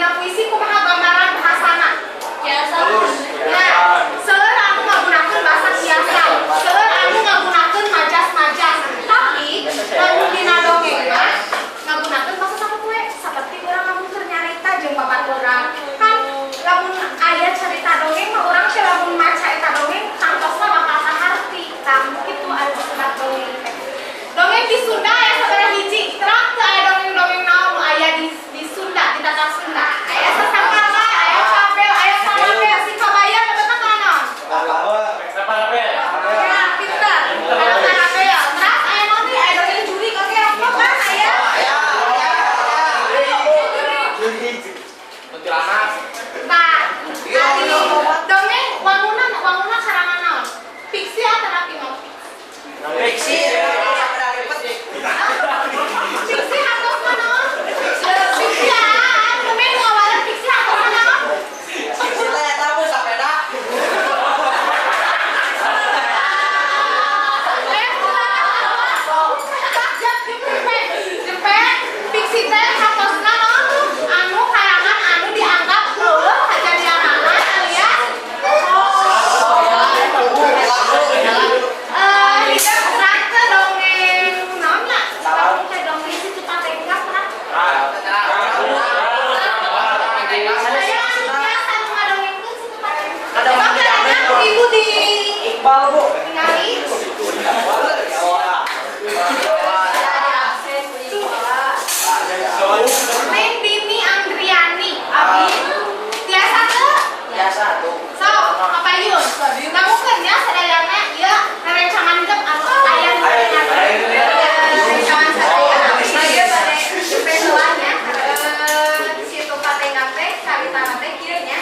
Dina puisi kumaha gambaran bahasana? Biasa. Nah, seueur anu ngagunakeun bahasa kiasan, seueur anu ngagunakeun majas-majas. Tapi lamun dina dongeng mah ngagunakeun bahasa sapopoe, saperti urang lamun keur nyarita jeung babaturan. Kan lamun aya cerita dongeng mah urang teh lamun maca eta dongeng tangtosna bakal kaharti. Tah kitu anu disebut dongeng teh. Dongeng di Sunda aya sabaraha hiji? Terang teu aya dongeng-dongeng naon nu aya di Sunda, di tatar Sunda? Aya sasakala, aya fabel, aya parabel, si kabayan eta kana naon? Parabel. Ya, pintar. Aya parabel. Terus aya naon deui? Aya dongeng jurig oge kan aya? Jurig. Kuntilanak. Nah, ari dongeng wangunan wangunan karangan naon? Fiksi atau napi non Fiksi. fiksi? Hartosna naon? Fiksi ah, dongeng nu awalan fiksi hartosna naon? Eh, jempe, jempe, fiksi teh hartosna naon? Anu karangan anu dianggap leuweuh kajadianana alias hidup. Terang teu dongeng naon nya? Dongeng teh dongeng Situ Patenggang terang? Saya anu biasa nu ngadongengkeun Situ Patenggang. Oke, ada ibu di Iqbal, Bu. Ningali. Absen sekolah. Neng Dini Andriani, abi tiasa teu? Biasa tuh. Sok, kapayun. Dangukeun ya sadayana ieu rerencangan hidup anu aya di rerencangan sadaya. Nah, ieu bade jempe heula nya. Situ Patenggang teh caritana teh kieu nya.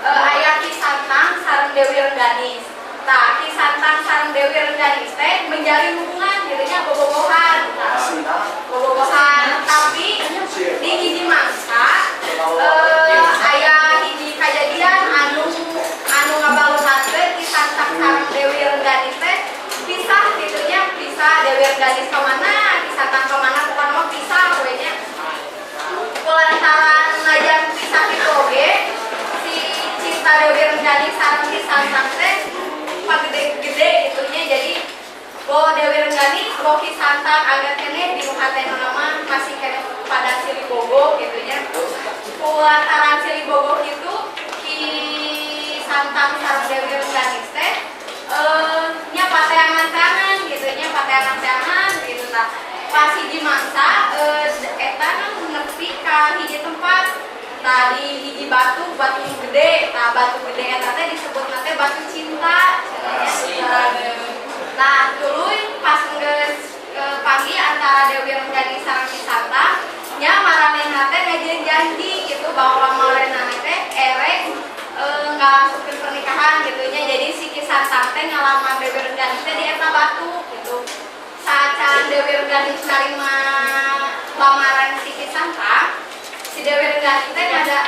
Aya Ki Santang sareng Dewi Rengganis. Tah, Ki Santang sareng Dewi Rengganis teh menjalin hubungan gitu nya, bobogohan. Tah, bobogohan, tapi di hiji mangsa aya hiji kajadian anu anu ngabalukarkeun Ki Santang sareng Dewi Rengganis teh pisah gitu nya, pisah. Dewi Rengganis ka mana, Ki Santang ka mana, pokona mah pisah we nya. Kulantaran najan pisah kitu oge si cinta Dewi Rengganis sareng Ki Santang teh pagede-gede gitu nya. Jadi boh Dewi Rengganis boh Ki Santang agak keneh di hatena mah masih keneh pada silih bogoh gitu nya. Kulantaran silih bogoh itu Ki Santang sareng Dewi Rengganis teh nya pateangan-teangan gitu nya, pateangan-teangan gitu. Tah, pas hiji mangsa eta kan nepi ka hiji tempat. Tah, di hiji batu, batu gede. Tah, batu gede eta teh disebutna teh batu cinta cenah nya. Nah, tuluy pas geus panggih antara Dewi Rengganis sareng Ki Santang nya, maranehna teh ngajieun janji gitu bahwa maranehna teh erek ngalangsungkeun pernikahan gitu nya. Jadi si Ki Santang teh ngalamar Dewi Rengganis teh di eta batu gitu. Saacan Dewi Rengganis narima lamaran si Ki Santang, si Dewi Rengganis teh ada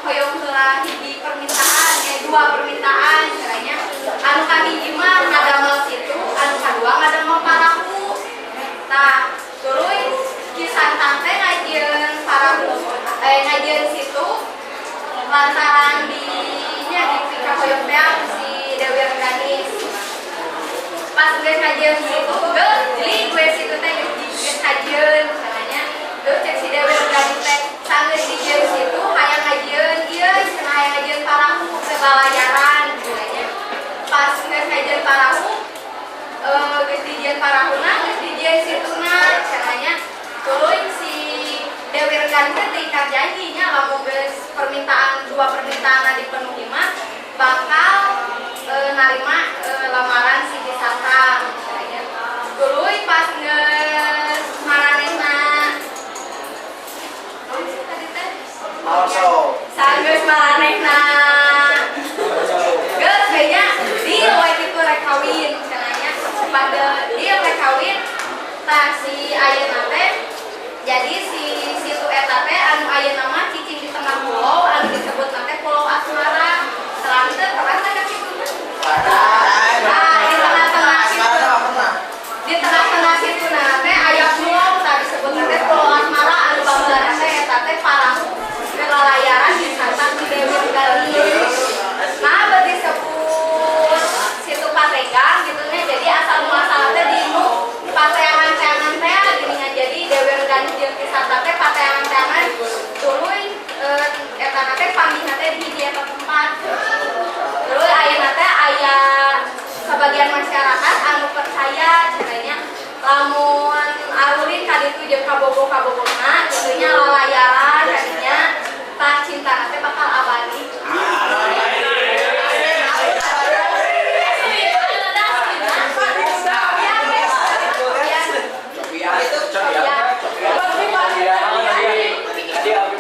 hoyong heula hiji permintaan, dua permintaan caranya. Anu kahiji mah ngadamel situ, anu kadua ngadamel parahu. Tah, tuluy Ki Santang teh ngajieun parahu, ngajieun situ lantaran di nya dipikahoyong teh si Dewi Rengganis. Pas geus ngajieun situ, geus jeli gue situ teh geus ngajieun cenah. Terus cek si Dewi Rengganis teh sanggeus dijieun situ hayang ngajieun ieu cenah, hayang ngajieun parahu teh balayaran cenah. Pas geus ngajieun parahu, geus dijieun parahuna, geus dijieun situna cenah. Tuluy si Dewi Rengganis teh terikat janji nya lamun geus permintaan dua permintaan dipenuhi mah bakal narima lamaran si Ki Santang cenah. Tuluy pas geus maranehna naon sih tadi teh? Sanggeus maranehna geus we nya, deal we kitu rek kawin cenah nya. Pada deal rek kawin, tah si ayeuna teh jadi si situ eta teh anu ayeuna mah cicing di tengah pulau anu disebutna teh Pulau Asmara. Terang teu, terang teh ka situ mah? Nah, di tengah-tengah situ, di tengah-tengah situ nah teh aya pulau tah disebutna teh Pulau Asmara anu baheulana teh eta teh parahu.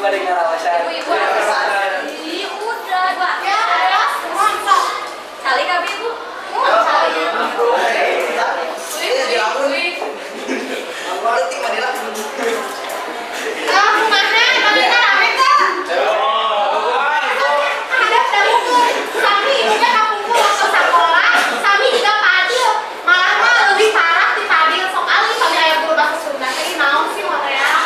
bade ngaraosan. Ibu-ibu. Ih, udah, Pak. Ya, ayo, mohon sok. Calik abi, Bu. Mohon calik. Ah, kumaha? Dongengna rame teu? Ada dangukeun. Sami ibunya kapungkur waktu sakola, sami juga Pak Adil. Malah mah leuwih parah ti Pak Adil sok alih kami aya guru bahasa Sunda teh naon sih hoream.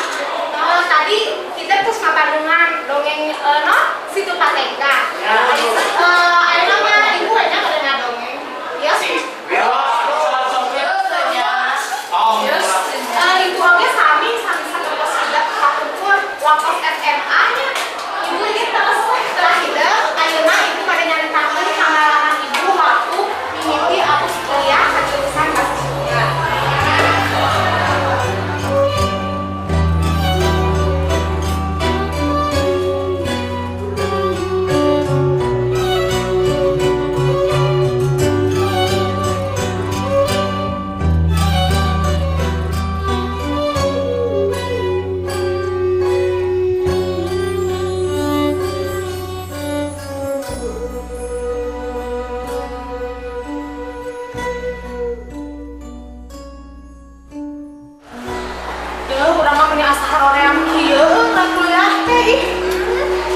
Oh, tadi kita terus ngabandungan dongeng no Situ Patengka. Ayeuna mah ibu nya bade ngadongeng. Ya. Ibu oge sami sami satertos juga kapungkur waktu SMA nya. Ibu ini terus terakhir ayeuna ibu pada nyaritakeun pengalaman ibu waktu mimiti aku kuliah ka jurusan bahasa Sunda. Duh, urang mah meni asa haroream kieu ka kuliah teh ih.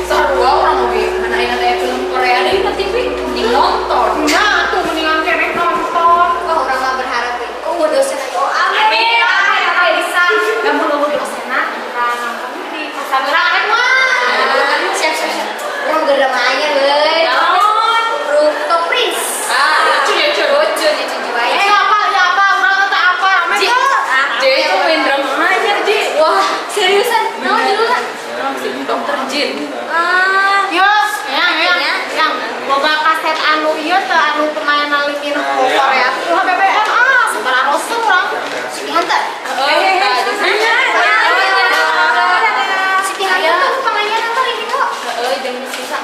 Sarua urang oge, mana ayeuna teh film Korea deui na TV, mending nonton. Nya atuh mendingan keneh nonton. Wah, urang mah berharap we. Oh, dosen aya. Oh, amin. Amin, amin, amin bisa. Lamun eueuh dosenna urang nonton di pasar arek mah. Siap, siap, siap. Urang drama anyar euy. Naon? Rooftop Prince. Ah, lucu lucu lucu lucu wae. Eh, apa ya apa urang teh apa rame Ji, teu? J itu main drama anyar, Ji. Wah, seriusan? Naon judulna? Naon sih? Dokter Jin. Ah, Yo, yang yang yang boga kaset anu ieu teh anu pemain Lee Min Ho Korea tuh HBBM ah sabaraha roseng urang. Hunter. Eh, Siti Hunter tuh pemainnya apa ini kok? Heeh, jeung sisa.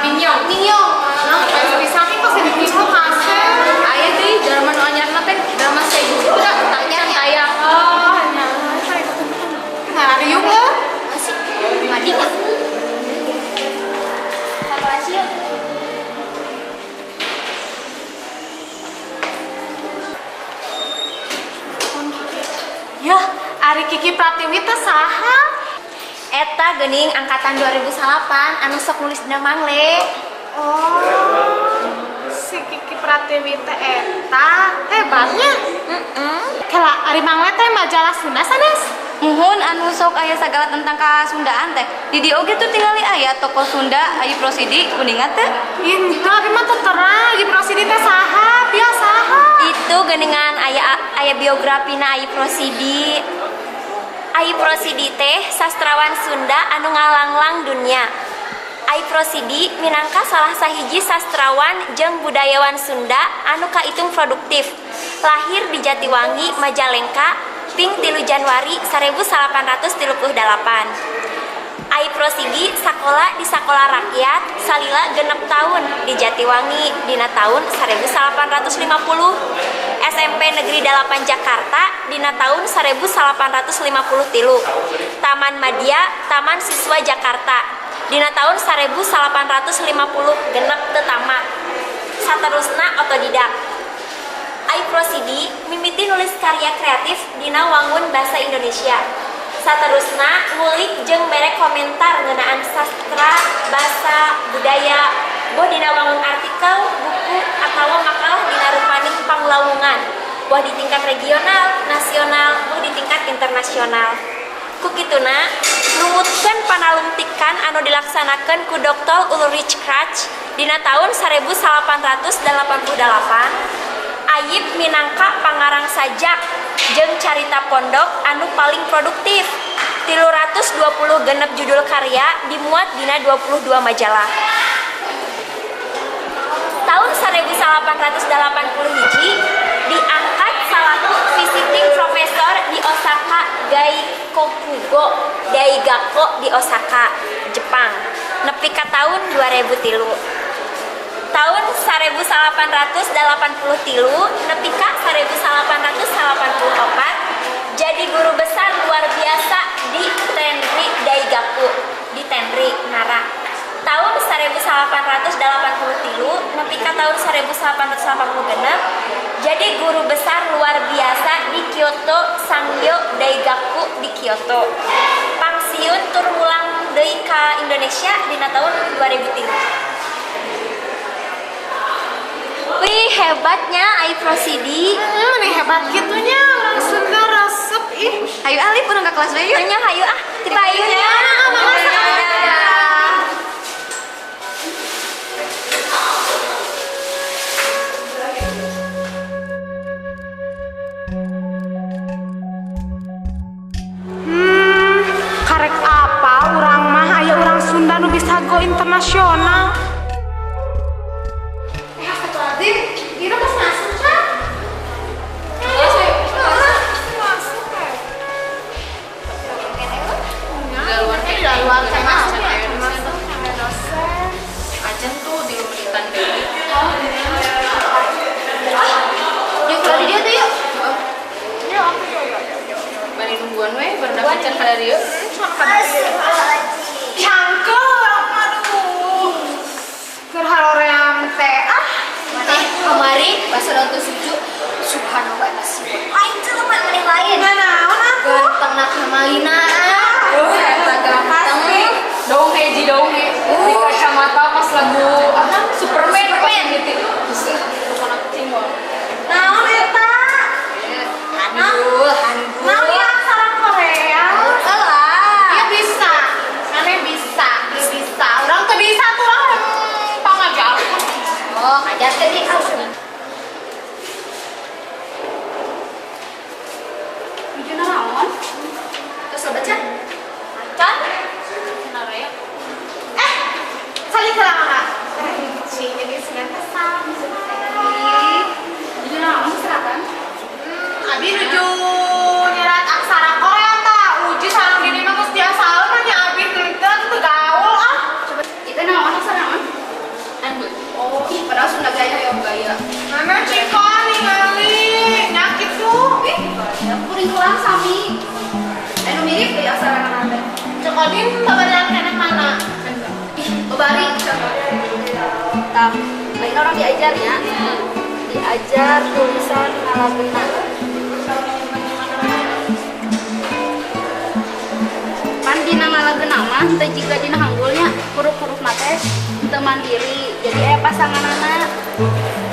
Minyong. Minyong. Nah, bisa kok si Min Ho kaset. Aya deui drama nu anyarna teh drama Seibu udah tanya tayang. Oh, nya. Ngariung leuh. Masih mading ya? Apa sih? Yah, ari Kiki Pratiwi teh saha? Eta geuning angkatan 2008 anu sok nulis dina Mangle. Oh, si Kiki Pratiwi teh eta hebatnya. Heeh. Kela ari Mangle teh majalah Sunda sanes? Muhun anu sok aya sagala tentang kasundaan teh. Di dieu oge tuh tingali aya tokoh Sunda Ayi Prosidi kuningan teh. Ih, abi mah teu terang, Ayi Prosidi teh saha? Pia saha? Itu geuningan aya aya biografina Ayi Prosidi. Ayi Prosidi teh sastrawan Sunda anu ngalanglang dunia. Ayi Prosidi minangka salah sahiji sastrawan jeung budayawan Sunda anu kaitung produktif. Lahir di Jatiwangi, Majalengka, ping 3 Januari 1838. Ayi Prosidi sakola di Sakola Rakyat salila 6 tahun di Jatiwangi dina tahun 1850. SMP Negeri 8 Jakarta dina tahun 1853. Taman Madya, Taman Siswa Jakarta dina tahun 1856 teu tamat. Saterusna otodidak. Ayi Prosidi mimiti nulis karya kreatif dina wangun bahasa Indonesia. Saterusna ngulik jeung mere komentar ngeunaan sastra, basa, budaya, boh dina wangun artikel, buku, atawa makalah dina rupaning panglawungan, boh di tingkat regional, nasional, boh di tingkat internasional. Ku kituna numutkeun panalungtikan anu dilaksanakeun ku Dr. Ulrich Krach dina tahun 1888. Ayib minangka pangarang sajak jeung carita pondok anu paling produktif. 326 judul karya dimuat dina 22 majalah. Tahun 1881 diangkat salaku visiting professor di Osaka Gaikokugo Daigako di Osaka, Jepang. Nepi ka tahun 2003. Tahun 1883 nepi ka 1884 jadi guru besar luar biasa di Tenri Daigaku. 1883 nepi ka tahun 1886 jadi guru besar luar biasa di Kyoto Sangyo Daigaku di Kyoto. Pangsiun tur mulang deui ka Indonesia dina tahun 2003. Wih, hebatnya Ai Prosidi. Nih hebat gitunya orang Sunda resep ih. Hayu Alif urang ka kelas we yuk. Nya hayu ah, ti payunnya. Karek apa urang mah aya urang Sunda nu bisa go internasional. Astagfirullahaladzim, itu pas masuk kan? Masuk ya. Masuk dosen. Acan tuh di menitan deui. Yuk keluar di dia tuh yuk. Yuk, aku yuk. Bari nungguan we, baru acan kada dieu. Cangkel, aduh. Keur haroream teh ah. Kamari pas nonton suju, subhanallah eta sih. Lain jelema maneh lain. Naon aku? Ganteng na kamalina. Eta ganteng. Dong hiji dong he. Di kacamata pas lagu apa Superman pas gitu. Pokona cingol. Naon eta? Hanbul, hanbul. Naon ya aksara Korea? Alah. Dia bisa. Aneh bisa, dia bisa. Orang tuh bisa tuh orang pangajar. Oh, ngajar teh di Nuju naon? Terus baca? Can? Saling salam Kak. Si jadi sudah kesal. Nuju naon serakan? Abi nuju nyerat aksara Korea ta. Uji sareng gini mah geus biasa mah nya abi teu teu gaul ah. Coba itu naon aksara naon? Hanbul. Oh, ih padahal Sunda gaya ya gaya. Mana cika ningali nya kitu. Ih, kuring kurang sami. Anu mirip deui aksara naon teh. Cekodin babarian keneh mana? Ih, babari. Tah, lain orang diajar ya. Diajar tulisan ngalagena. Pan dina ngalagena mah teu jiga dina hanggulnya huruf-huruf mah teh teu mandiri. Jadi aya pasanganana.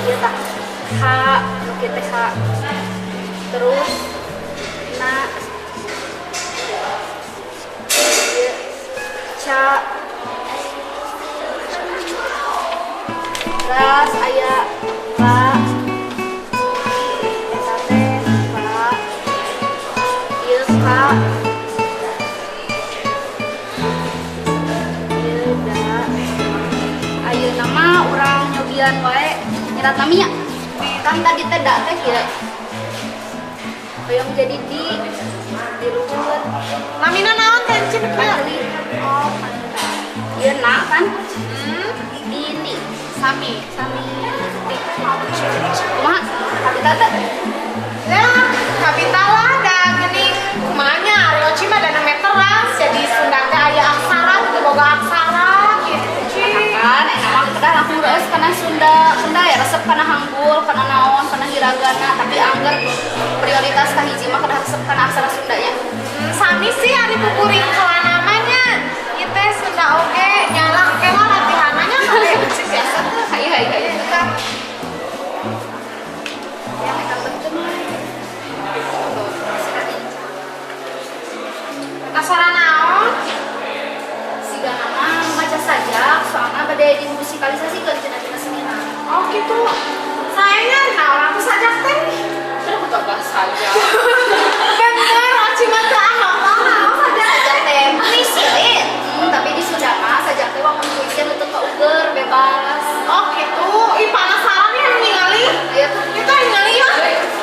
Ieu tah H, nu kieu teh H. Terus na ieu ca terus aya ba eta teh ba ieu ka ieu da ayeuna mah urang nyobian wae nyerat nami nya kan tadi teh da teh kieu hoyong jadi di luhur Namina naon teh cin kieu? Oh, ieu na kan di Sami. Sami. Kumaha? Kapital teh? Ya, kapital lah da geuning kumaha nya ari Oci mah dana meteran jadi Sunda teh aya aksara teu boga aksara gitu Ci. Kan eta mah kedah langsung reueus kana Sunda. Sunda ya resep kana hanggul, kana naon, kana hiragana, tapi angger prioritas kahiji mah kedah resep kana aksara Sunda nya. Sami sih ari pupuring kelana mah nya. Ieu teh Sunda oge nyala engke lah latihananya kabeh biasa tuh. Hayu hayu hayu. Ya mereka betul. Aksara naon? Siga nama maca sajak, soalna bade dimusikalisasikeun cenah-cenah seminar. Oh gitu. Sayangnya nah orang tuh sajak teh. Terus kudu sajak. Bener, Oci mah teu ahapal naon sajak. Sajak teh puisi lain. Tapi di Sunda mah sajak teh wangun puisi anu teu kauger bebas. Oh gitu. Ih penasaran nih anu ningali. Ayo tuh. Itu ningali ya.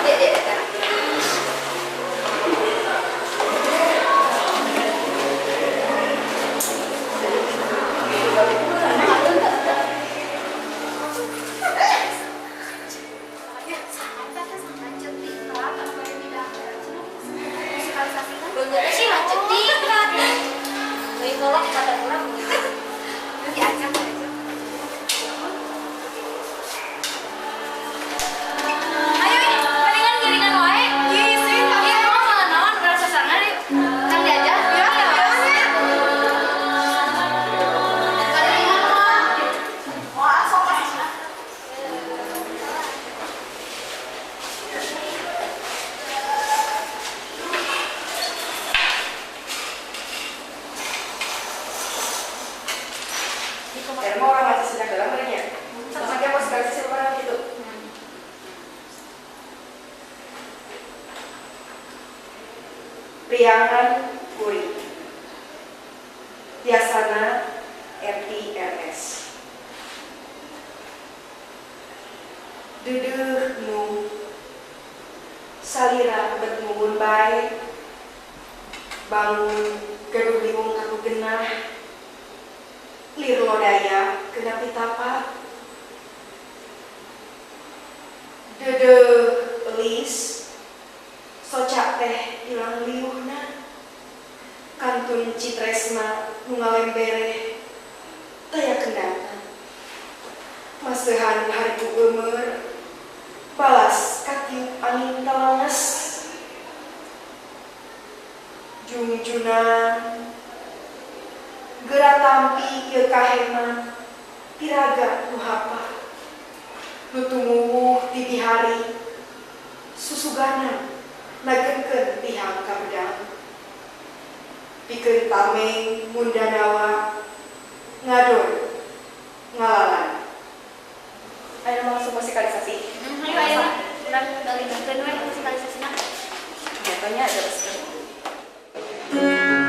Dia dia dia. Bener sih lanjut tingkat. Leuwih kolot kata urang. Diajak aja. Dan mau orang baca sejak dalam merenya. Sama aja musikalisasi orang gitu. Priangan Puri. Biasana RTRS. Dedeuh nu salira bet mumun bae bangun gaduh liwung kaku genah lir lodaya kena pitapa dedeuh elis socak teh ilang liuhna kantun citresna nu ngalembereh taya kendana maseuhan hariku eumeur balas katiup angin talanges jungjunan geura tampi ieu kaheman tiraga nu hapa nu tumuwuh ti bihari susugana nagengkeun tihang kabedang pikeun tameng mundanawa ngadon ngalalan. Ayo langsung musikalisasi. Ayo ayo. Urang galingkeun we musikalisasina. Jatuhnya ada terus. Ha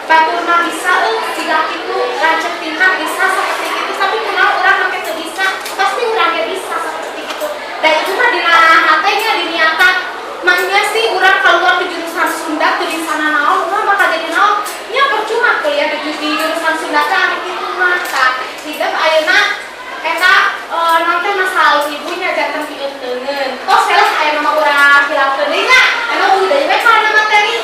Batur mah bisa jiga kitu lanceuk tingkah bisa seperti itu, tapi kunaon urang make teu bisa, pasti urang ge bisa seperti itu. Dan itu mah dina hatenya diniatan mangnya sih urang keluar ke jurusan Sunda teu bisa nanaon, urang bakal jadi naon nya percuma kuliah di jurusan Sunda teh anu kitu mah. Tah hidep ayeuna eta naon teh masa lalu ibunya janten pieuteungeun. Tos heula ayeuna mah urang hilangkeun deui nya. Emang udah deui kana materi.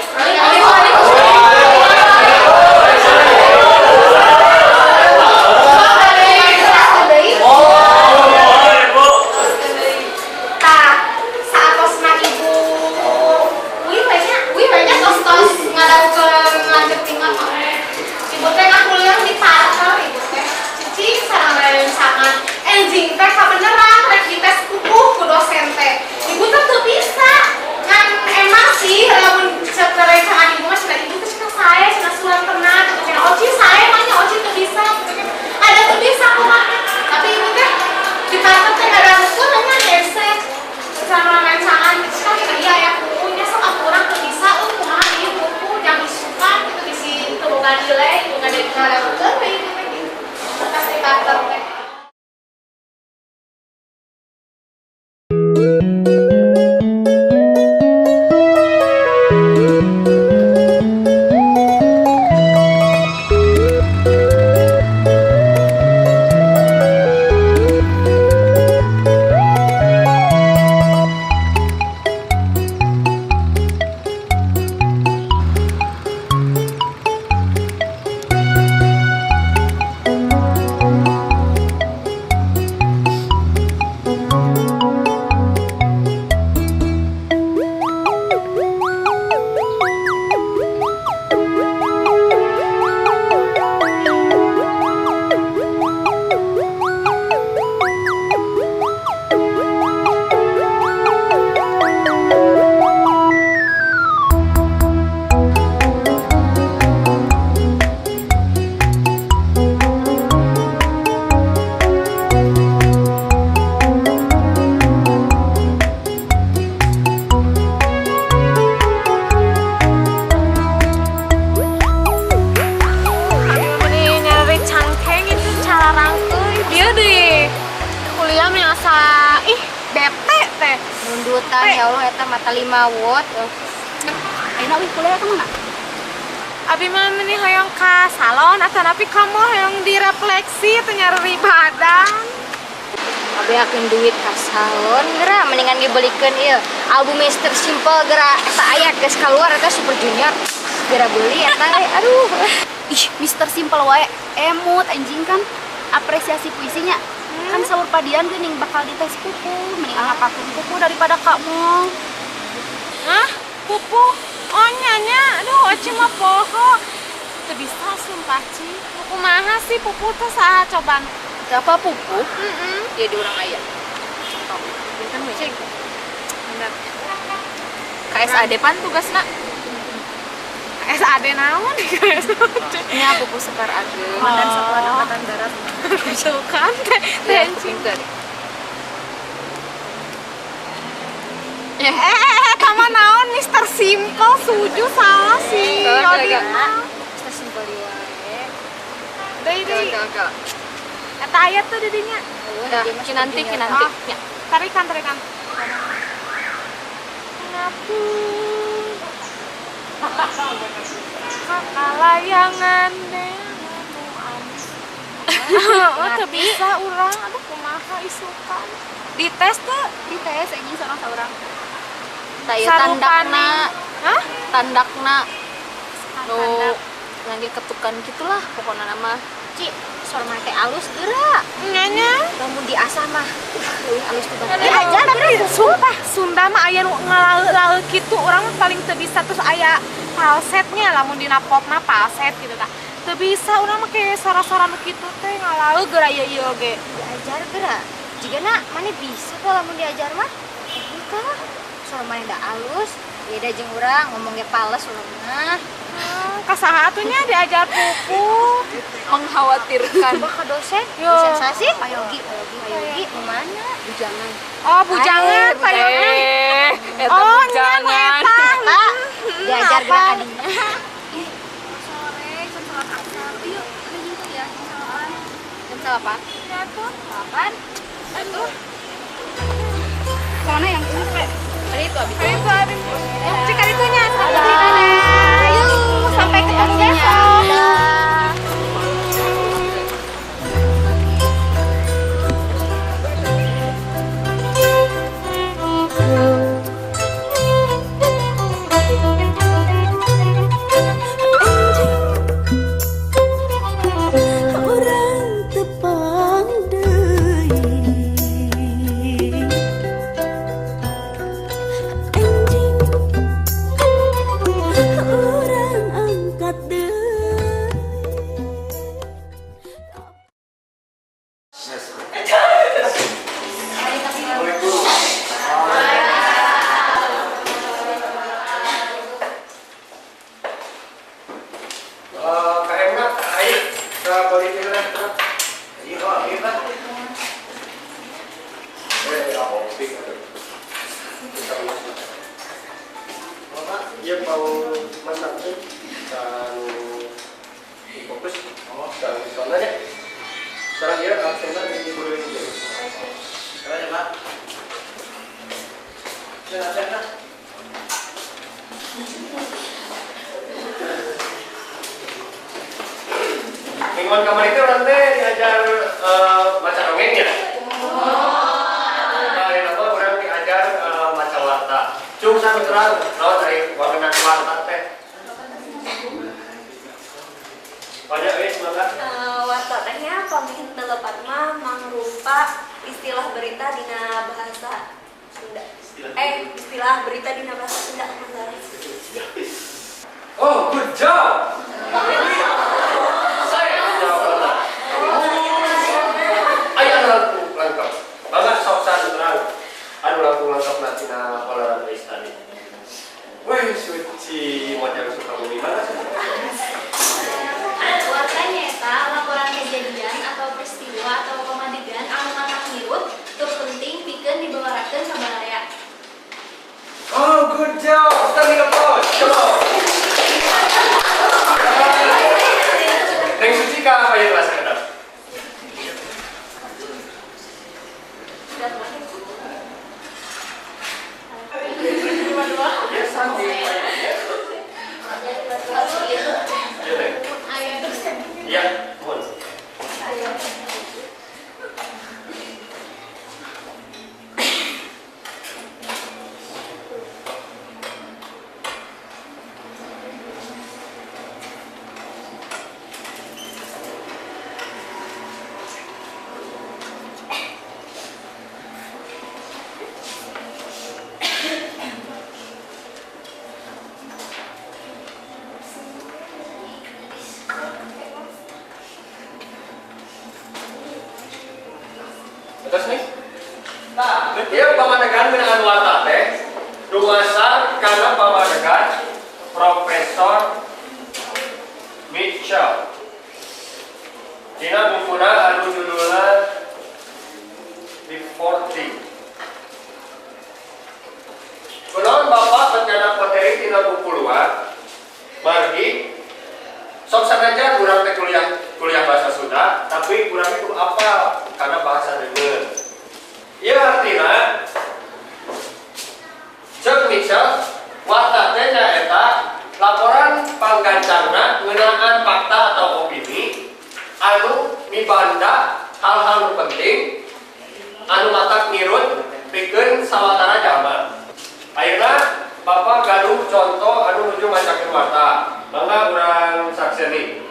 Ya Allah eta mata 5 watt. Ayeuna euy kuliah ka mana? Abi mah meni hoyong ka salon atanapi kamu hoyong direfleksi teu nyari badan. Abi akeun duit ka salon geura mendingan dibelikeun ieu album Mr. Simple geura eta aya geus kaluar eta Super Junior. Geura beuli eta aduh. Ih, Mr. Simple wae emut anjing kan apresiasi puisinya. Kan saur padian geuning bakal dites pupu, mending ngapakeun pupu daripada kamu. Hah? Pupu? Oh nya, aduh Oci mah poho. Teu bisa sumpah Ci. Kumaha sih pupu teh saha cobaan? Apa pupu? Heeh. Ya di urang aya. Contoh. Kan we. Bener. KSAD pan tugasna. KSAD naon? Nya pupu Sekar Ageng dan Satuan Angkatan Darat. Bukan teh teh anjing. Tama naon Mr. Simple suju salah sih. Mr. Simple wae. Deui deui. Eta aya tuh di dinya. Kinanti kinanti. Tarikan tarikan. Ngapu. Kakalayangan oh, teu bisa urang, aduh kumaha isukan. Dites teu? Dites anjing sorang saurang. Tah ieu tandakna. Hah? Tandakna. Nu ngangge ketukan gitulah pokona mah. Ci, sorma teh alus geura. Nya nya. Lamun diasah mah leuwih alus teh. Diajar tapi sumpah Sunda mah aya nu ngalaeu-laeu kitu urang mah paling teu bisa terus aya falsetnya lamun dina pop mah falset gitu tah. Teu bisa urang mah kayak sora-sora nu kitu teh ngalaeu geura ieu ieu oge. Diajar geura. Jigana maneh bisa teh lamun diajar mah. Henteu. Suara maneh da alus, beda jeung urang ngomong ge pales urang mah. Kasaha atuh nya diajar pupu. Mengkhawatirkan. Coba ka dosen, dosen sasi, Pak Yogi, Pak Yogi, mana? Bujangan. Oh, bujangan, Pak Yogi. Oh, bujangan. Diajar geura ka dinya. Sore. 8. 8. Itu. Kemana yang ini, Pak? Hari itu habis. Hari itu habis. Cek hari itunya. Yuk, sampai ketemu besok. Iya mau masak tuh, fokus, sana ya. Sekarang ya, absennya di bulan ini. Sekarang ya Pak. Sudah absen. Mingguan kemarin itu nanti diajar baca dongeng ya. Nah, yang apa orang diajar baca warta. Cuma sampai terang, lawan dari bangunan warta teh. Banyak wis mangga. Warta tehnya pamih teu lepat mah mangrupa istilah berita dina bahasa Sunda. Istilah berita dina bahasa Sunda mangga. Oh, good job. Saya jawab. Ayo langkung lengkap. Mangga sok terang. Anu langkung lengkap nanti na olaran geus tadi. Wih, suci wajah Sukabumi mana sih? Warta nyata laporan kejadian atau peristiwa atau pamadegan anu matak ngirut tur penting pikeun dibawarakeun ka baraya. Oh, good job. Standing applause. Come on. Neng Suci ka apa ya kelas kedap? Ya, sandi. Ya, mohon. Terus nih, nah, dia pamadegan dengan warta teh dumasar karena pamadegan Profesor Mitchell. Dina bukuna anu judulna The 40. Kunaon bapak bencana materi tina buku luar, margi sok sanajan urang teh kuliah bahasa Sunda, tapi urang itu apa? Karena bahasa deungeun. Ieu artina ceuk Mitchell, warta teh nyaeta laporan panggancangna ngeunaan fakta atau opini anu mibanda hal-hal nu penting anu matak ngirut pikeun sawatara jalma. Ayeuna bapak gaduh contoh anu nuju macakeun warta. Mangga urang sakseni.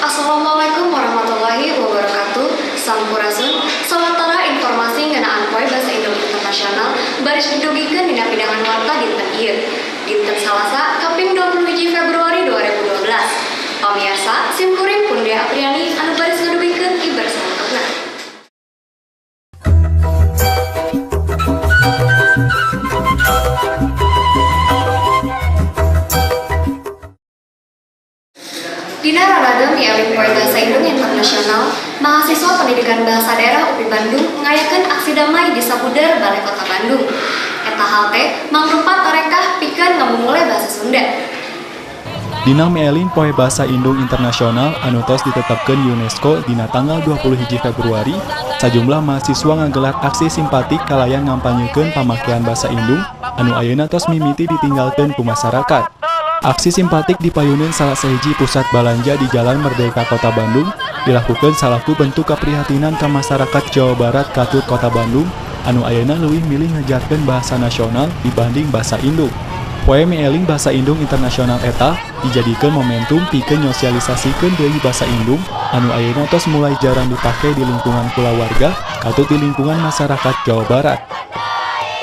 Assalamualaikum warahmatullahi wabarakatuh. Sampurasun, sawatara informasi ngeunaan poe bahasa Indo Internasional baris didugikeun dina pidangan warta dinten ieu. Dinten Salasa, kaping 21 Februari 2012. Pamiarsa, sim kuring Pundya Apriani anu baris ngadugikeun ibar salengkapna. Eta hal teh mangrupa tarekah pikeun ngamumule bahasa Sunda. Dina mieling Poe Basa Indung Internasional anu tos ditetapkeun UNESCO dina tanggal 21 Februari, sajumlah mahasiswa ngagelar aksi simpatik kalayan ngampanyekeun pamakean basa Indung anu ayeuna tos mimiti ditinggalkeun ku masyarakat. Aksi simpatik dipayuneun salah sahiji pusat balanja di Jalan Merdeka Kota Bandung dilakukan salaku bentuk keprihatinan ka masyarakat Jawa Barat katut Kota Bandung anu ayeuna leuwih milih ngajarkeun bahasa nasional dibanding bahasa Indung. Poe Mieling Bahasa Indung Internasional eta dijadikeun momentum pikeun nyosialisasikeun deui bahasa Indung anu ayeuna tos mulai jarang dipake di lingkungan kulawarga katut di lingkungan masyarakat Jawa Barat.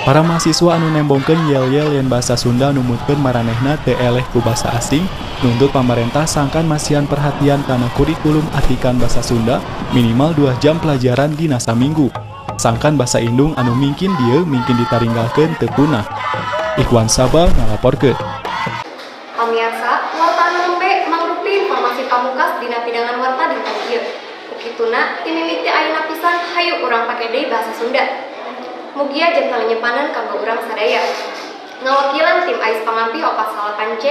Para mahasiswa anu nembongkeun yel-yel yen bahasa Sunda numutkeun maranehna teu eleh ku bahasa asing nuntut pamarentah sangkan masihan perhatian kana kurikulum atikan bahasa Sunda minimal 2 jam pelajaran dina saminggu. Sangkan bahasa Indung anu mingkin dieu mingkin ditaringgalkeun teu punah. Ikhwan Sabah ngalaporkeun. Pamiarsa, warta anu nembe mangrupi informasi pamungkas dina pidangan warta dinten ieu. Ukituna timimiti ayeuna pisan hayu urang pake deui bahasa Sunda. Mugia janten lenyepanan kanggo urang sadaya. Ngawakilan tim AIS Pangampih 48C,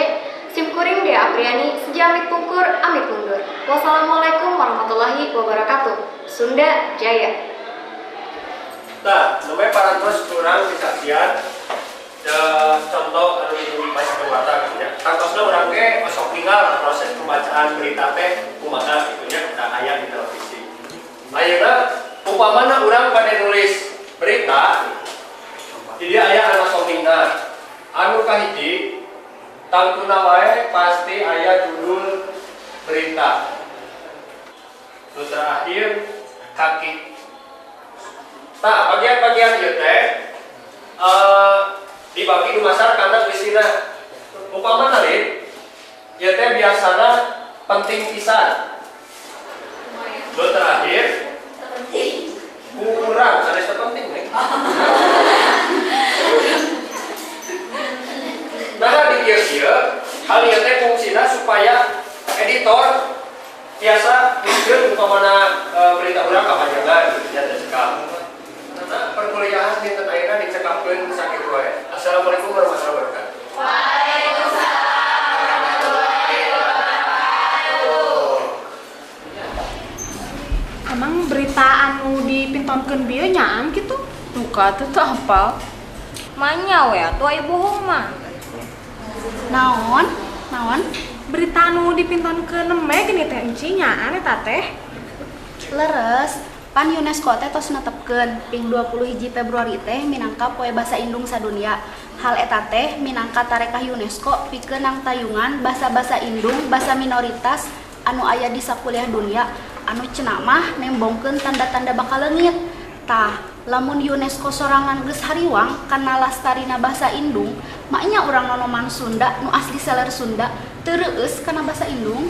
Simkuring Dea Apriani, Sejamit pungkur, amit mundur. Wassalamualaikum warahmatullahi wabarakatuh. Sunda Jaya. Nah, namanya parantos kurang disaksian contoh anu dibaca warta gitu ya. Tangtosna urang ge osok ninggal proses pembacaan berita teh kumaha kitu nya da aya di televisi. Ayeuna upamana urang bade nulis berita jadi aya anatomina. Anu kahiji tangtuna wae pasti aya judul berita. Nu terakhir kaki. Tah, bagian-bagian ieu teh dibagi dumasar kana isina. Upamana lin ieu teh biasana penting pisan. Nu terakhir kurang sanes teu penting nih. Nah di ieu hal ieu teh fungsina supaya editor biasa mikir upamana berita urang kapanjangan gitu nya teh cekap. Nah, perkuliahan dinten ayeuna dicekapkeun sakitu wae. Assalamualaikum warahmatullahi wabarakatuh. Waalaikumsalam warahmatullahi wabarakatuh. Emang berita anu dipintonkeun bieu nyaan kitu? Duka teu teu apal. Manya we atuh aya bohong mah. Naon? Naon? Berita anu dipintonkeun nembe gini teh enci nyaan eta teh. Leres. Pan UNESCO teh tos netepkeun ping 21 Februari teh minangka poe basa Indung sadunia. Hal eta teh minangka tarekah UNESCO pikeun nangtayungan basa-basa Indung, basa minoritas anu aya di sakuliah dunia anu cenah mah nembongkeun tanda-tanda bakal leungit. Tah, lamun UNESCO sorangan geus hariwang kana lastarina basa Indung, maknya urang nonoman Sunda nu asli seler Sunda teu reueus kana basa Indung.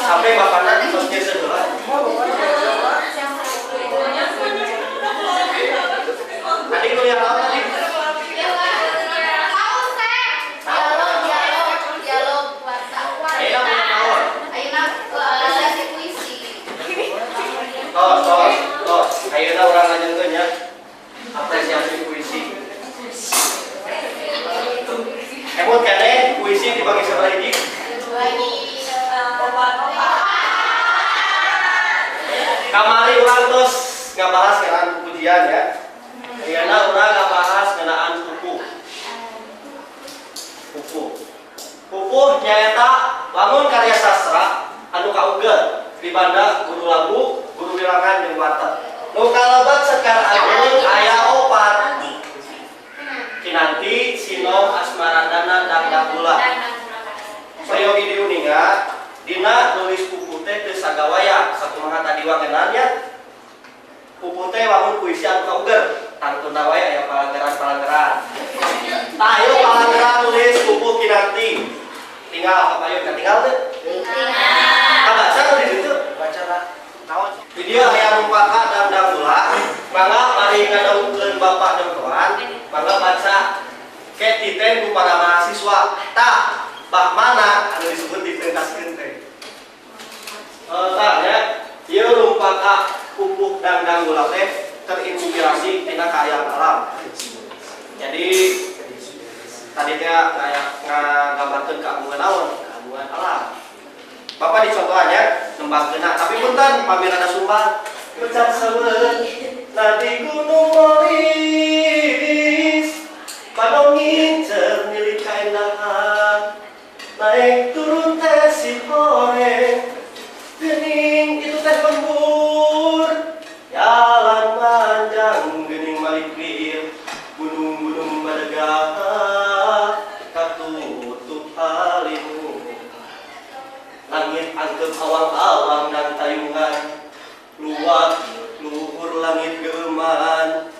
Sampai makanan terus sebelah. Tadi kuliah apa tadi? Dialog warta. Ayeuna apresiasi puisi. Tos, tos, tos. Ayeuna urang lanjutkeun ya. Apresiasi puisi. Emot keneh puisi dibagi sabaraha hiji? Kamari urang terus ngabahas ngeunaan pujian ya. Ayeuna urang ngabahas ngeunaan pupuh. nyaeta wangun karya sastra anu kauger dibanda guru lagu, guru wilangan jeung watek. Nu kalebat Sekar Agung aya opat. Kinanti, Sinom, Asmarandana, Dangdangula. Sayogi diuninga dina nulis pupuh teh teu sagawaya sakumaha tadi wangenan nya. Pupuh teh wangun puisi anu kauger, tangtuna wae aya palanggeran-palanggeran. Tah ayo palanggeran nulis pupuh Kinanti. Tinggal apa ayo tinggal teh? Tinggal. Kabaca nu di ditu? Baca lah. Naon? Di dieu aya rumpaka Dangdangula, mangga mari ngadongkeun bapak nontoan, mangga baca ke titen ku para mahasiswa. Tah, bah mana anu disebut dipentaskeun teh? Tah nya, ieu rumpaka pupuh Dangdangula teh terinspirasi tina kaayaan alam. Jadi tadi teh ngagambarkeun keagungan naon? Keagungan alam. Bapak dicontohannya nembangkeunna, tapi punten pamir ada sumbang. Pecat seueut na di Gunung Moris, padong ngincer milik kaendahan, naik turun teh si hore, geuning itu teh lembur, jalan manjang geuning maliklir, gunung-gunung badegah katutup halimu. Langit angkep awang-awang dan tayungan, luak luhur langit geman,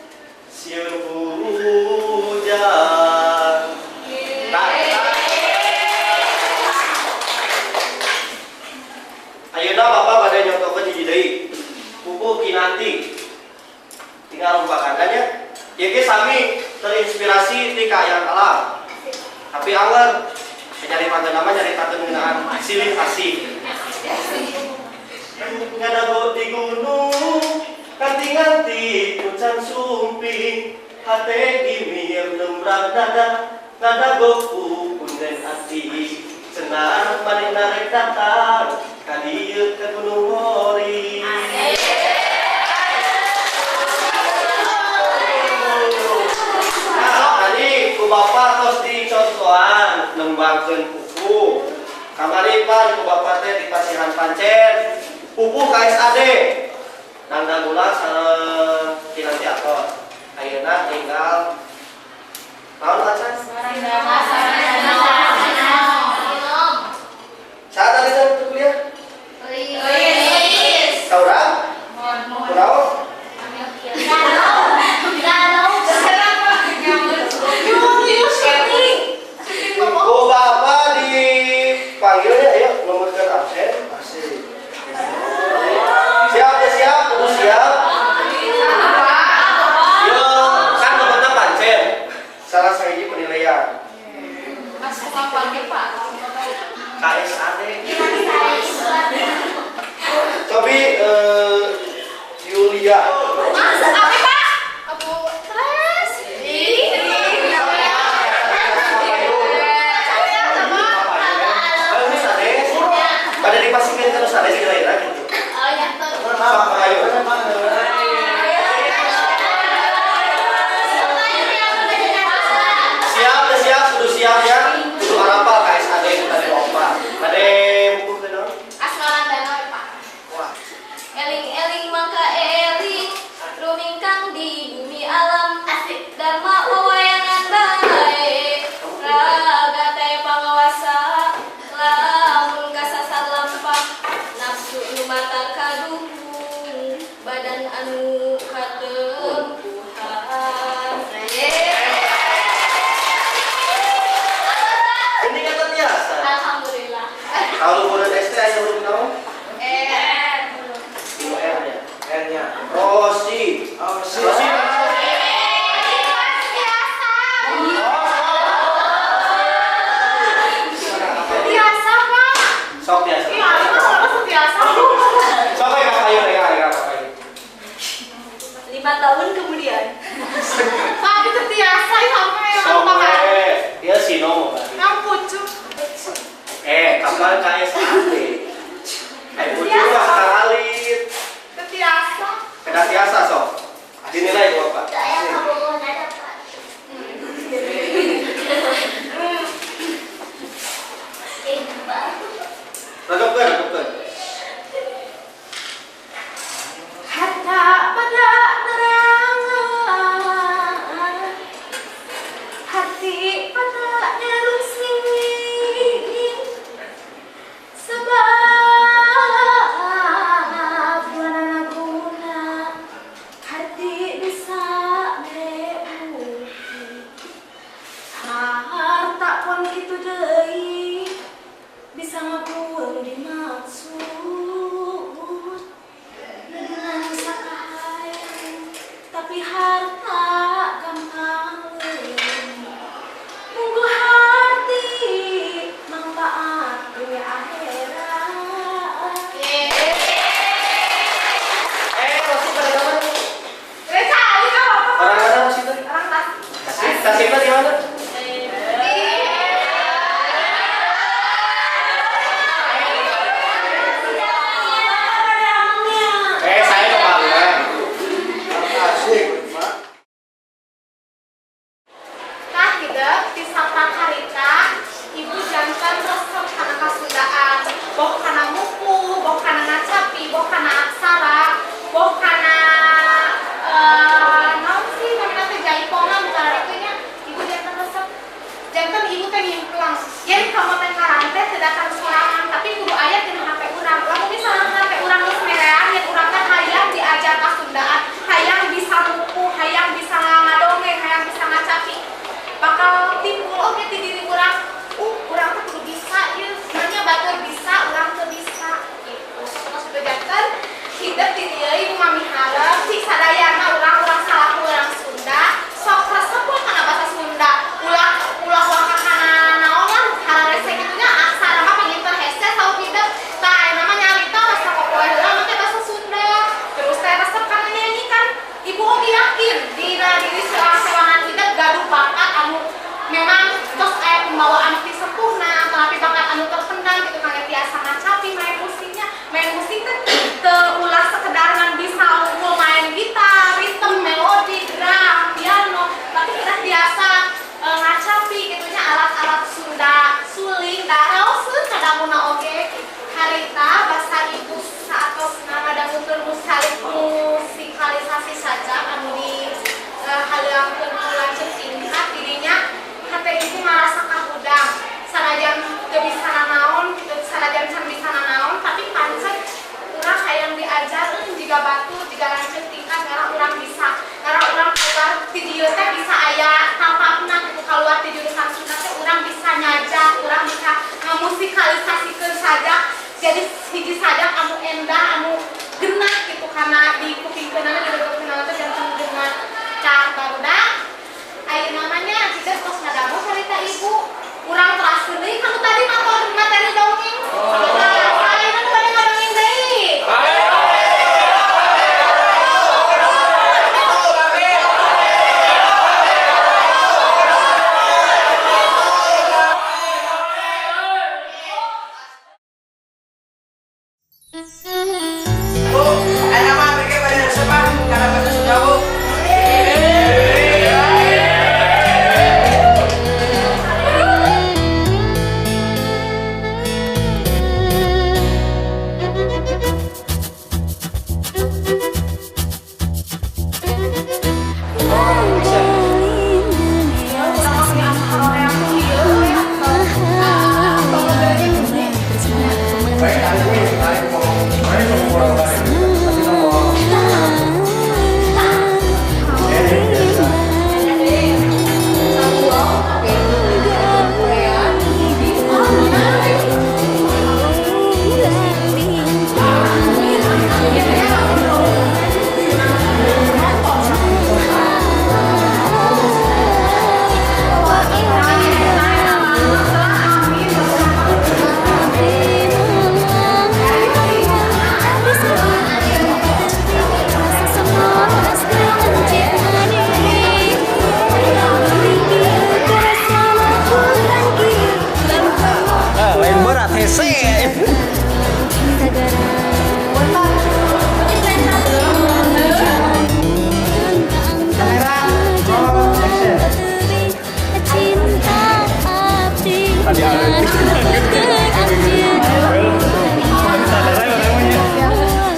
sieun hujan. Ayeuna bapak bade nyontokeun hiji deui. Pupuh Kinanti. Tinggal rumpakan nya. Ieu ge sami terinspirasi ti kaayaan alam. Tapi angger nyaritakeun nama nyaritakeun ngeunaan silih asih. Ngadago di gunung nganti-nganti pucan sumping, hate gimir nembrang dada, ngadago ku punden ati. Cenah manehna rek datang ka dieu ka Gunung Mori. Nah, tadi ku bapak tos dicontohan nembangkeun pupuh. Kamari pan ku bapak teh dipasihan pancen pupuh KSAD. Dangdangula sareng Kinanti atos. Ayeuna tinggal naon acan? Saat tadi teh kuliah? Euis. Saurang? Kunaon? Ku bapak dipanggilnya, ayo nomorkan absen. Siap ya siap, kudu siap. Yo, kan tempatnya pancen. Salah sahiji penilaian. KSAD. Cobi Yulia. Apa Pak? Abu terus. Pada dipasingkan terus ada sih lain lagi. Oh ya, siap, siap, sudah siap ya. Kudu arapal KSAD itu tadi opat. Bade buku kenal? Asmarandana Pak. Wah. Eling-eling mangka eling, rumingkang di bumi alam. Asik dharma wawayangan bae. Raga teh pangawasa, lamun kasasar lampah, nafsu nu mata kaduhung, badan anu katempuhan. Ini kata biasa. Alhamdulillah. Kalau murid SD aya huruf naon? R. U R nya. R-nya. Rosi. Rosi. Rosi. Biasa, Pak. Sok biasa. Iya, aku biasa. Sok ya Kak Ayu ya, ya Kak Ayu. 5 tahun kemudian. Pak, itu biasa sampai Sok we. Dia sino berarti. Yang pucuk. Kapan KSAD? Pucuk mah kaalit. Biasa. Kedah tiasa sok. Dinilai ku Bapak. Hati pada nyarungsing sebab warna guna hati bisa mebuki harta pun kitu deui bisa ngabuang dimaksud dengan sakahayang tapi harta gampang munggu hati manfaat dunia akhirat. Masih pada kapan? Orang mana masih itu? Orang Tasik. Tasik di mana? Saya ke Palembang. Tasik. Tah hidup di Saprakarita, ibu jantan resep kana kasundaan, boh kana muku, boh kana ngacapi, boh kana aksara, boh kana naon sih namina teh jaipongan bukan itu nya, ibu jantan resep. Jantan ibu teh ngimplang. Yen kamu teh ngarang teh teu datang sorangan, tapi kudu aya dina HP urang. Lamun misalnya HP urang geus merean, yen urang teh hayang diajar kasundaan, hayang bisa muku, hayang bisa ngadongeng, hayang bisa ngacapi, bakal timbul oge ti diri urang, urang teh kudu bisa ieu, sebenarnya batur bisa, urang teu bisa gitu. Terus bejakeun hidup di dieu ibu mah miharep si sadayana urang-urang salaku urang Sunda, sok resep we kana bahasa Sunda, ulah ulah waka kana naon lah hararese kitu nya aksara mah panginten hese saur hidup. Tah ayeuna mah nyarita rasa popoe heula make bahasa Sunda. Terus teh resep kana nyanyi kan ibu oge yakin dina diri seorang-seorangan hidup gaduh bakat anu memang tos aya pembawaan ti sepuhna tapi bakat anu terpendam gitu kangge tiasa ngacapi main musiknya, main musik teh teu ulah sekedar ngan bisa unggul main gitar, ritme, melodi, drum, piano, tapi kita biasa ngacapi gitu nya alat-alat Sunda, suling, daraoseun kadanguna oge. Harita bahasa ibu saatos ngadangukeun musikalisasi saja anu di haleuangkeun ku lanceuk tingkat dirinya hate ibu ngarasa kahudang sanajan teu bisa nanaon kitu, sanajan can bisa nanaon tapi pancen urang hayang diajareun jiga batu jiga lanceuk tingkat ngarah urang bisa, ngarah urang keluar ti dieu teh bisa aya tapakna kitu, keluar ti jurusan Sunda teh urang bisa nyajak, urang bisa ngamusikalisasikeun sajak jadi hiji sajak anu endah anu genah gitu karena di kupingkeunana di bebekeunana teh janten genah. Tah barudak ayeuna mah nya jiga tos ngadangu carita ibu urang teraskeun deui kanu tadi materi dongeng. Tah ayeuna nu bade ngadongeng deui. Bu, ayeuna mah abdi ge bade resep ah kana bahasa Sunda, Bu. Lain berat hese. Tadi ada.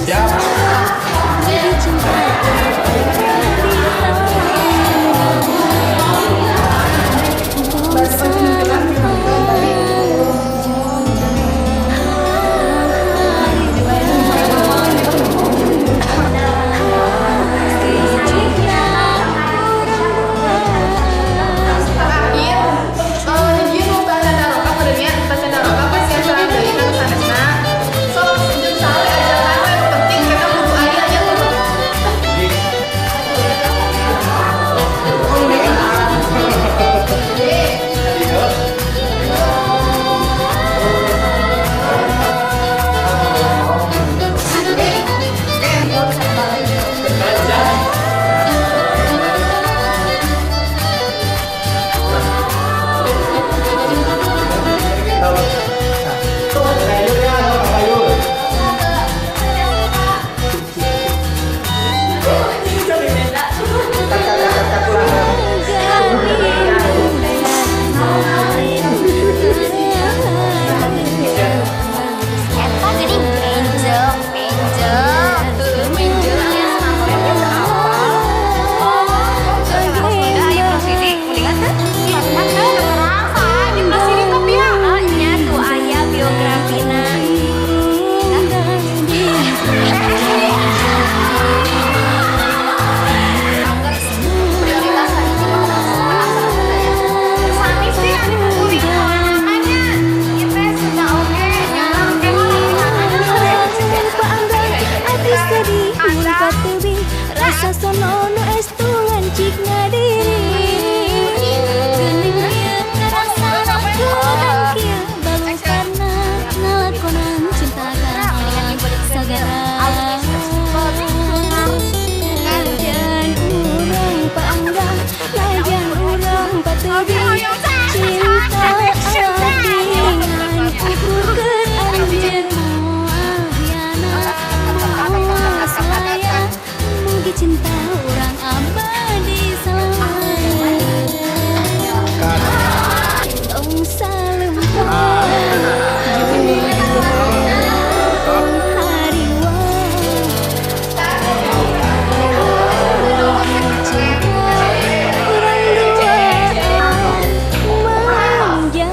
Siap. Cinta abdi ngan ukur anjeun moal hianat moal sulaya mugi cinta urang abadi salamanya. Tong salempang tong hariwang cinta urang duaan manja.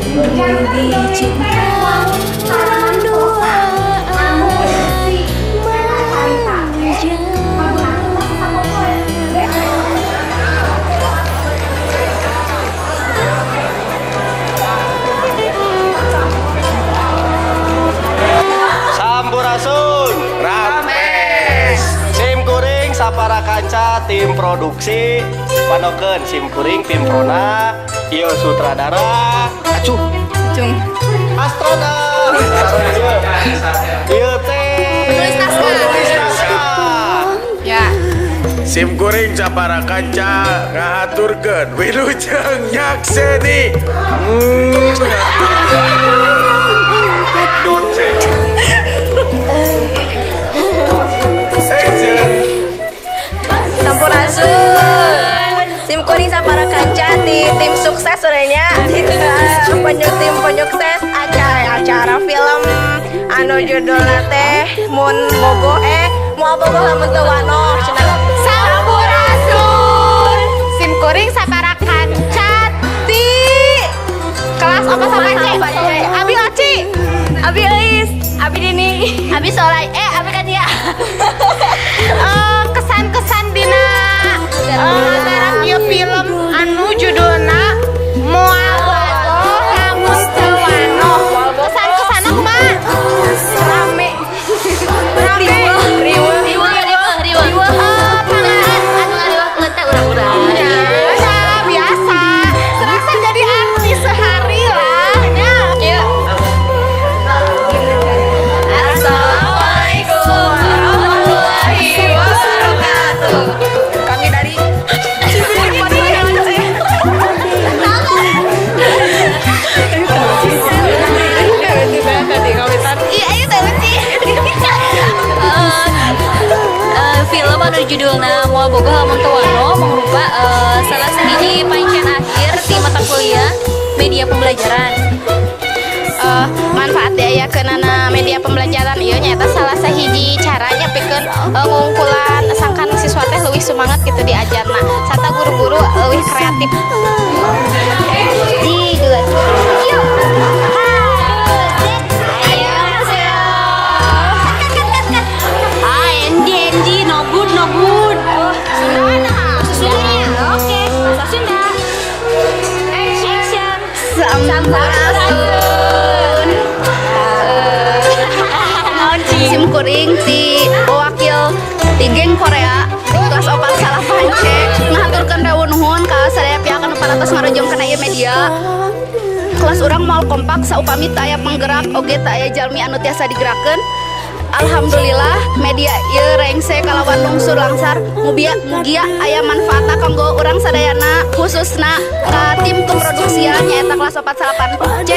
Mugi cinta urang duaan manja. Sampurasun, Rampes. Sim kuring sapara kanca tim produksi panokeun sim kuring Pimprona, ieu sutradara Acung. Acung. Astroda. Ieu teh Penulis naskah. Penulis naskah. Ya. Sim kuring sapara kanca ngahaturkeun wilujeng nyakseni. Sampurasun. Sim kuring sapara kanca di tim sukses urangnya. Tim penyukses acara film anu judulna teh Mun Bogo Moal Bogo Lamun Teu Wanoh cenah. Sampurasun. Sim kuring sapara kanca ti kelas apa sama C? Abi Oci. Abi Eis, Abi Dini, Abi Solai, Abi Katia. Kesan-kesan dina ngarang ieu film anu judulna Moal Bogo Lamun Teu Wanoh. Kesan-kesanna kumaha? Rame. Rame. Riweuh. Riweuh. Pangaran anu ngariweuh teh urang-urang. Biasa, biasa. Serasa jadi artis sehari lah. Ya. Assalamualaikum warahmatullahi wabarakatuh. Kami dari Iya, ayo teh Uci. Film anu judulna Moal Bogo Lamun Teu Wanoh mangrupa salah sahiji pancen akhir ti mata kuliah media pembelajaran. Manfaat diayakeunana media pembelajaran ieu nyaeta salah sahiji caranya pikeun ngungkulan sangkan siswa teh leuwih semangat gitu diajarna sarta guru-guru leuwih kreatif. Di dua. Yuk. NG no good no good. Sunda. Sunda. Oke, bahasa Sunda. Action. Sampurasun. Sim kuring ti wakil ti geng Korea kelas 4 salapan C ngahaturkeun rewu nuhun ka sadaya pihak anu parantos ngarojong kana ieu media. Kelas urang moal kompak saupami teu aya penggerak oge teu aya jalmi anu tiasa digerakkeun. Alhamdulillah media ieu rengse kalawan lungsur langsar mugia mugia aya manfaatna kanggo urang sadayana khususna ka tim keproduksian nyaeta kelas 4 salapan C.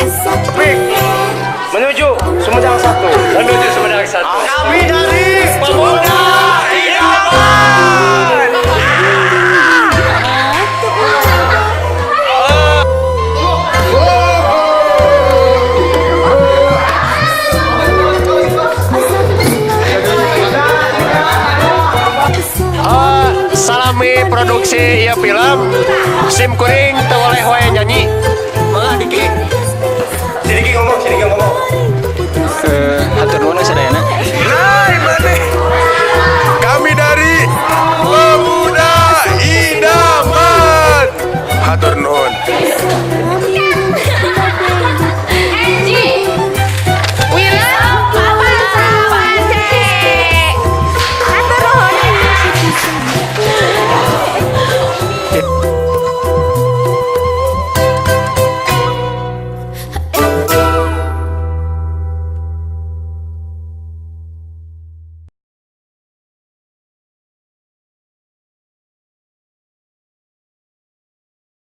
Menuju Sumedang 1. Menuju Sumedang 1. Kami dari Pemuda Idaman. Salami produksi ieu film sim kuring teu oleh wae nyanyi. Mangga Diki.